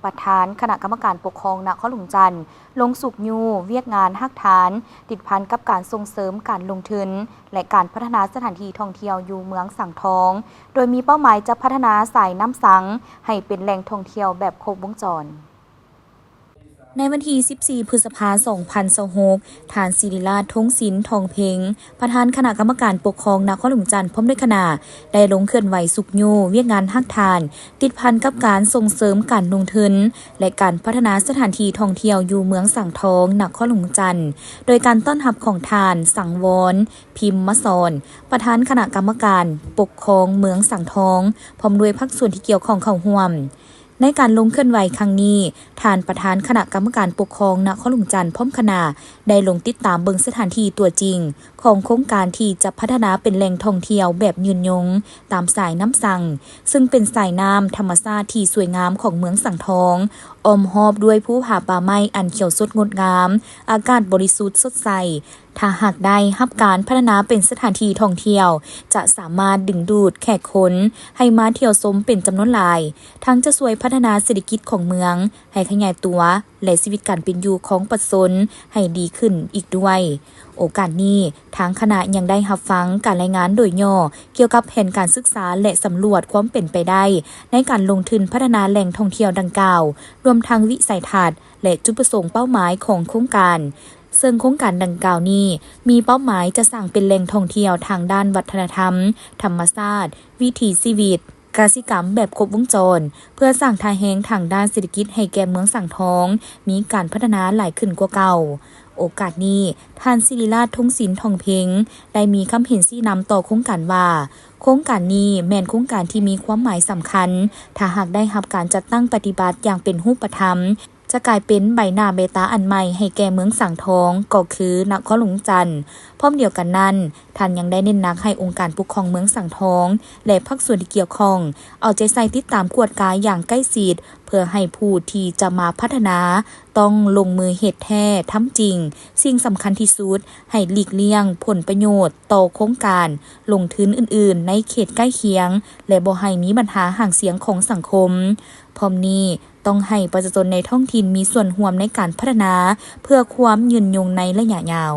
ປະທານຄະນະກຳມະການປົກຄອງນະຄອນຫຼວງຈັນ ລົງຊຸກຍູ້ວຽກງານຮາກຖານ ຕິດພັນກັບການສົ່ງເສີມການລົງທຶນ ແລະ ການພັດທະນາສະຖານທີ່ທ່ອງທ່ຽວຢູ່ເມືອງສັງທອງ, ໂດຍມີເປົ້າໝາຍຈະພັດທະນາສາຍນ້ຳສັງໃຫ້ເປັນແຫຼ່ງທ່ອງທ່ຽວແບບຄົບວົງຈອນ. ໃນວັນທີສິບສີ່ ພຶດສະພາ ສອງພັນຊາວຫົກ, ທ່ານ ສິລິລາດ ທົງສິນ ທອງເພັງ ປະທານຄະນະກຳມະການປົກຄອງນະຄອນຫຼວງຈັນ ພ້ອມດ້ວຍຄະນະ ໄດ້ລົງເຄື່ອນໄຫວຊຸກຍູ້ວຽກງານຮາກຖານ ຕິດພັນກັບການສົ່ງເສີມການລົງທຶນ ແລະ ການພັດທະນາສະຖານທີ່ທ່ອງທ່ຽວຢູ່ເມືອງສັງທອງ ນະຄອນຫຼວງຈັນ ໂດຍການຕ້ອນຮັບຂອງທ່ານ ສັງວອນ ພິມມະສອນ ປະທານຄະນະກຳມະການປົກຄອງເມືອງສັງທອງ ພ້ອມດ້ວຍພາກສ່ວນທີ່ກ່ຽວຂ້ອງເຂົ້າຮ່ວມ. ໃນການລົງເຄື່ອນໄຫວຄັ້ງນີ້, ທ່ານປະທານຄະນະກຳມະການປົກຄອງນະຄອນຫຼວງຈັນ ພ້ອມຄະນະ ໄດ້ລົງຕິດຕາມເບິ່ງສະຖານທີ່ຕົວຈິງຂອງໂຄງການທີ່ຈະພັດທະນາເປັນແຫຼ່ງທ່ອງທ່ຽວແບບຍືນຍົງຕາມສາຍນ້ຳສັງ, ຊຶ່ງເປັນສາຍນ້ຳທຳມະຊາດທີ່ສວຍງາມຂອງເມືອງສັງທອງ, ອ້ອມຮອບດ້ວຍພູຜາປ່າໄມ້ອັນຂຽວສົດງົດງາມ, ອາກາດບໍລິສຸດສົດໃສ. ຖ້າຫາກໄດ້ຮັບການພັດທະນາເປັນສະຖານທີ່ທ່ອງທ່ຽວ, ຈະສາມາດດຶງດູດແຂກຄົນໃຫ້ມາທ່ຽວຊົມເປັນຈຳນວນຫຼາຍ, ທັງຈະຊ່ວຍພັດທະນາເສດຖະກິດຂອງເມືອງໃຫ້ຂະຫຍາຍຕົວ ແລະ ຊີວິດການເປັນຢູ່ຂອງປະຊາຊົນໃຫ້ດີຂຶ້ນອີກດ້ວຍ. ໂອກາດນີ້, ທາງຄະນະຍັງໄດ້ຮັບຟັງການລາຍງານໂດຍຫຍໍ້ກ່ຽວກັບແຜນການສຶກສາ ແລະ ສຳຫຼວດຄວາມເປັນໄປໄດ້ໃນການລົງທຶນພັດທະນາແຫຼ່ງທ່ອງທ່ຽວດັ່ງກ່າວ, ລວມທັງວິໄສທັດ ແລະ ຈຸດປະສົງເປົ້າໝາຍຂອງໂຄງການ, ເຊິ່ງໂຄງການດັ່ງກ່າວນີ້ມີເປົ້າໝາຍຈະສ້າງເປັນແຫຼ່ງທ່ອງທ່ຽວທາງດ້ານວັດທະນະທຳ, ທຳມະຊາດ, ວິຖີຊີວິດ, ກະສິກຳແບບຄົບວົງຈອນ ເພື່ອສ້າງທ່າແຮງທາງດ້ານເສດຖະກິດໃຫ້ແກ່ເມືອງສັງທອງ ມີການພັດທະນາຫຼາຍຂຶ້ນກວ່າເກົ່າ. ໂອກາດນີ້, ທ່ານ ສິລິລາດ ທົງສິນ ທອງເພັງ ໄດ້ມີຄຳເຫັນຊີ້ນຳຕໍ່ໂຄງການວ່າ, ໂຄງການນີ້ແມ່ນໂຄງການທີ່ມີຄວາມໝາຍສຳຄັນ, ຖ້າຫາກໄດ້ຮັບການຈັດຕັ້ງປະຕິບັດຢ່າງເປັນຮູບປະທຳ, ຈະກາຍເປັນໃບໜ້າໃບຕາອັນໃໝ່ໃຫ້ແກ່ເມືອງສັງທອງ ກໍຄືນະຄອນຫຼວງຈັນ. ພ້ອມດຽວກັນນັ້ນ, ທ່ານຍັງໄດ້ເນັ້ນໜັກໃຫ້ອົງການປົກຄອງເມືອງສັງທອງ ແລະ ພາກສ່ວນທີ່ກ່ຽວຂ້ອງ ເອົາໃຈໃສ່ຕິດຕາມກວດກາຢ່າງໃກ້ຊິດ ເພື່ອໃຫ້ຜູ້ທີ່ຈະມາພັດທະນາຕ້ອງລົງມືເຮັດແທ້ທຳຈິງ. ສິ່ງສຳຄັນທີ່ສຸດ, ໃຫ້ຫຼີກລ່ຽງຜົນປະໂຫຍດຕໍ່ໂຄງການລົງທຶນອື່ນໆໃນເຂດໃກ້ຄຽງ ແລະ ບໍ່ໃຫ້ມີບັນຫາຫາງສຽງຂອງສັງຄົມ. ພ້ອມນີ້, ຕ້ອງໃຫ້ປະຊາຊົນໃນທ້ອງຖິ່ນມີສ່ວນຮ່ວມໃນການພັດທະນາ ເພື່ອຄວາມຍືນຍົງໃນໄລຍະຍາວ.